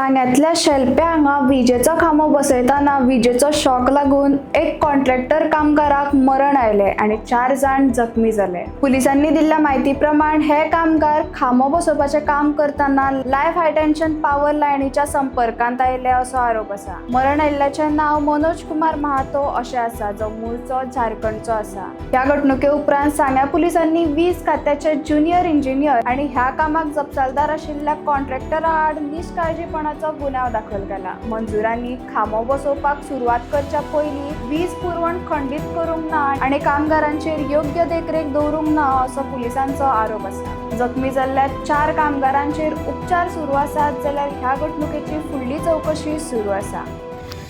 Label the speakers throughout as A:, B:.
A: सांग्यांतल्या शेलप्या हांगा विजेचो खांबो बसयतना विजेचो शॉक लागून एक कॉन्ट्रॅक्टर कामगाराक मरण आयलें आनी 4 जाण जखमी जाले. पुलिसांनी दिल्ल्या म्हायती प्रमाण हे कामगार खांबो बसोवपाचें काम करतना लायव्ह हायटेन्शन पावर लायनीच्या संपर्कांत आयले असो आरोप आसा. मरण आयिल्ल्याचें नांव मनोज कुमार महातो अशें आसा, जो मूळचो झारखंडचो आसा. ह्या घडणुके उपरांत सांग्या पुलिसांनी वीज खात्याचे ज्युनियर इंजिनियर आनी ह्या कामाक जपसालदार आशिल्ल्या कॉन्ट्रॅक्टरा आड निश्काळजीपणाचो गुन्यांव दाखल केला. मंजुरांनी खांबो बसोवपाक सुरवात करच्या पयलीं वीज पुरवण खंडीत करूंक ना आनी कामगारांचेर योग्य देखरेख दवरूंक ना असो पुलिसांचो आरोप आसा. जखमी जाल्ल्या 4 कामगारांचेर उपचार सुरू आसात, जाल्यार ह्या घडणुकेची फुडली चवकशी सुरू आसा.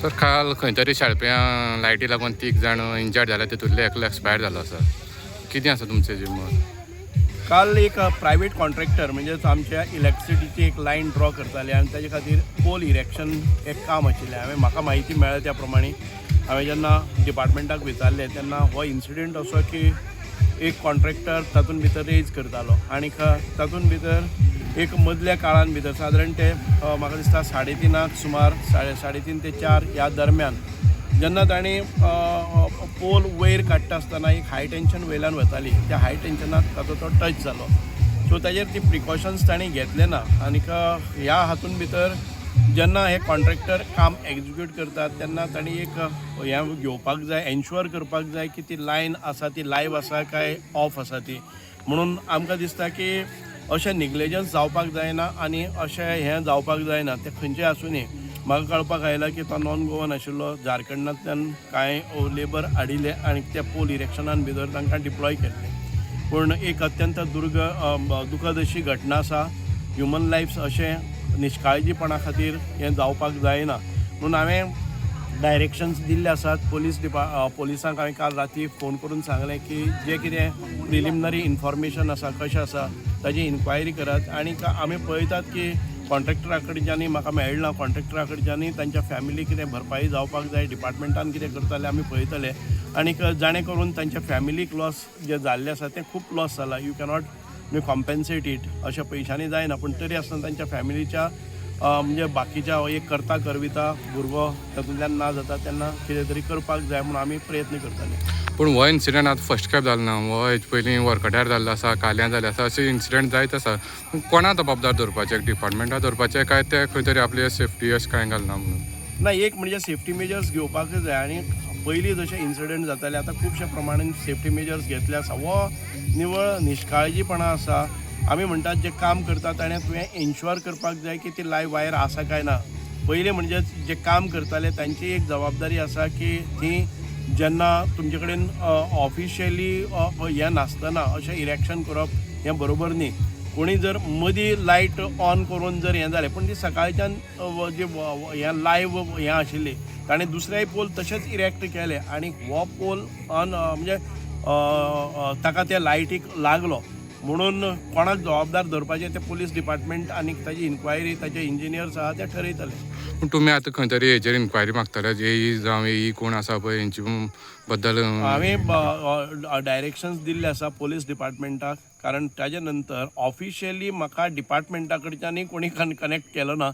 B: सर, काल खंय तरी शेळप्यां लायटी लागून 3 जाण इंजर्ड जाले, तितूंतले एकलो एक्सपायर जालो आसा. कितें आसा तुमचें जें मत?
C: काल एक प्रायवेट कॉन्ट्रॅक्टर म्हणजेच आमच्या इलेक्ट्रिसिटीची एक लायन ड्रॉ करताले आनी ताजे खातीर पोल इरेक्शन एक काम आशिल्लें. हांवें म्हाका म्हायती मेळ्ळ्या त्या प्रमाणे हांवें जेन्ना डिपार्टमेंटाक विचारलें तेन्ना हो इन्सिडंट असो की एक कॉन्ट्रॅक्टर तातूंत भितर रेज करतालो आनी तातूंत भितर एक मदल्या काळान भितर सादारण ते म्हाका दिसता 3:30 सुमार 3:30 ते 4 ह्या दरम्यान जेन्ना तांणी पोल वयर काडटा आसतना एक हाय टेंशन वयल्यान वताली, त्या हाय टेंशनाक ताचो तो टच जालो. सो ताजेर ती प्रिकॉशन्स तांणी घेतले ना आनीक ह्या हातून भितर जेन्ना हे कॉन्ट्रॅक्टर काम एक्जिक्यूट करतात तेन्ना तांणी एक हें घेवपाक जाय, एन्श्युअर करपाक जाय की ती लायन आसा ती लायव्ह आसा काय ऑफ आसा ती. म्हणून आमकां दिसता की अशें निग्लेजन्स जावपाक जायना आनी अशें हें जावपाक जायना. तें खंयचें आसुनी. म्हाका कळपाक आयलां की तो नॉन गोवन आशिल्लो, झारखंडांतल्यान कांय लेबर हाडिल्ले आनी त्या पोल इरेक्शनान भितर तांकां डिप्लॉय केल्ले. पूण एक अत्यंत दुखद अशी घटना आसा. ह्युमन लायफ्स अशें निश्काळजीपणा खातीर हें जावपाक जायना म्हणून हांवें डायरेक्शन्स दिल्ले आसात. पोलिसांक हांवें काल राती फोन करून सांगलें की जें कितें प्रिलिमिनरी इन्फॉर्मेशन आसा कशें आसा ताजी इन्क्वायरी करात आनी आमी पळयतात की कॉन्ट्रॅक्टरा कडच्यानूय म्हाका मेळना, कॉन्ट्रॅक्टरा कडच्यानूय तांच्या फॅमिली कितें भरपाई जावपाक जाय, डिपार्टमेंटान कितें करताले आमी पळयतले आनीक जाणें करून तांच्या फॅमिलीक लॉस जे जाल्ले आसा तें खूब लॉस जाला, you cannot compensate it, अशें पयशांनी जायना. पूण तरी आसतना तांच्या फॅमिलीच्या म्हणजे बाकीच्या एक करता करविता भुरगो तातूंतल्यान ना जाता तेन्ना कितें तरी करपाक जाय म्हणून आमी प्रयत्न करताले.
B: पूण हो इन्सिडंट आतां फर्स्ट खेप जालो ना, हो हेजे पयलीं वर्कटार जाल्लो आसा, काल्यां जाल्ले आसा, अशे इन्सिडंट जायत आसा. कोणा जबाबदार दवरपाचें? डिपार्टमेंटाक दवरपाचें काय ते खंय तरी आपली सेफ्टी अशें कांय घालना म्हणून?
C: ना, एक म्हणजे सेफ्टी मेजर्स घेवपाकच जाय आनी पयलीं जशे इन्सिडंट जाताले आतां खुबशे प्रमाणान सेफ्टी मेजर्स घेतले आसा. हो निवळ निश्काळजीपणां आसा. आमी म्हणटात जे काम करता ताणें तुवें एन्श्युअर करपाक जाय की ती लायव्ह वायर आसा काय ना. पयलीं म्हणजे जे काम करताले तांची एक जबाबदारी आसा की ती जेन्ना तुमचे कडेन ऑफिशियली हें नासतना अशें इरेक्शन करप हें बरोबर न्ही. कोणी जर मदीं लायट ऑन करून जर हें जालें, पूण ती सकाळच्यान जे हें लायव्ह हें आशिल्ली ताणें दुसरेय पोल तशेंच इरेक्ट केले आनी हो पोल ऑन म्हणजे ताका त्या लायटीक लागलो म्हणून कोणाक जबाबदार धरपाचें तें पोलीस डिपार्टमेंट आनी ताजी इन्क्वायरी ताजे इंजिनियर्स आहा ते ठरयतले.
B: पूण तुमी आतां खंय तरी हेजेर इन्क्वायरी मागतले, एई जावं एई कोण आसा पळय हेंचे बद्दल?
C: हांवें डायरेक्शन्स दिल्ले आसा पोलीस डिपार्टमेंटाक, कारण ताजे नंतर ऑफिशियली म्हाका डिपार्टमेंटा कडच्यानूय कोणी कनेक्ट केलो ना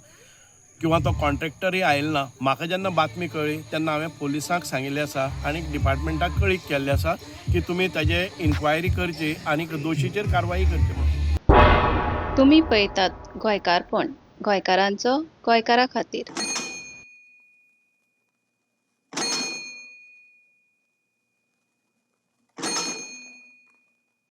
C: किंवा तो कॉन्ट्रॅक्टरूय आयलो ना. म्हाका जेन्ना बातमी कळ्ळी तेन्ना हांवें पोलिसांक सांगिल्लें आसा आनी डिपार्टमेंटाक कळीत केल्लें आसा की तुमी ताजे इन्क्वायरी करची आनी दोशीचेर कारवाई करची म्हणून.
D: तुमी पळयतात गोंयकारपण, गोंयकारांचो गोंयकारा खातीर.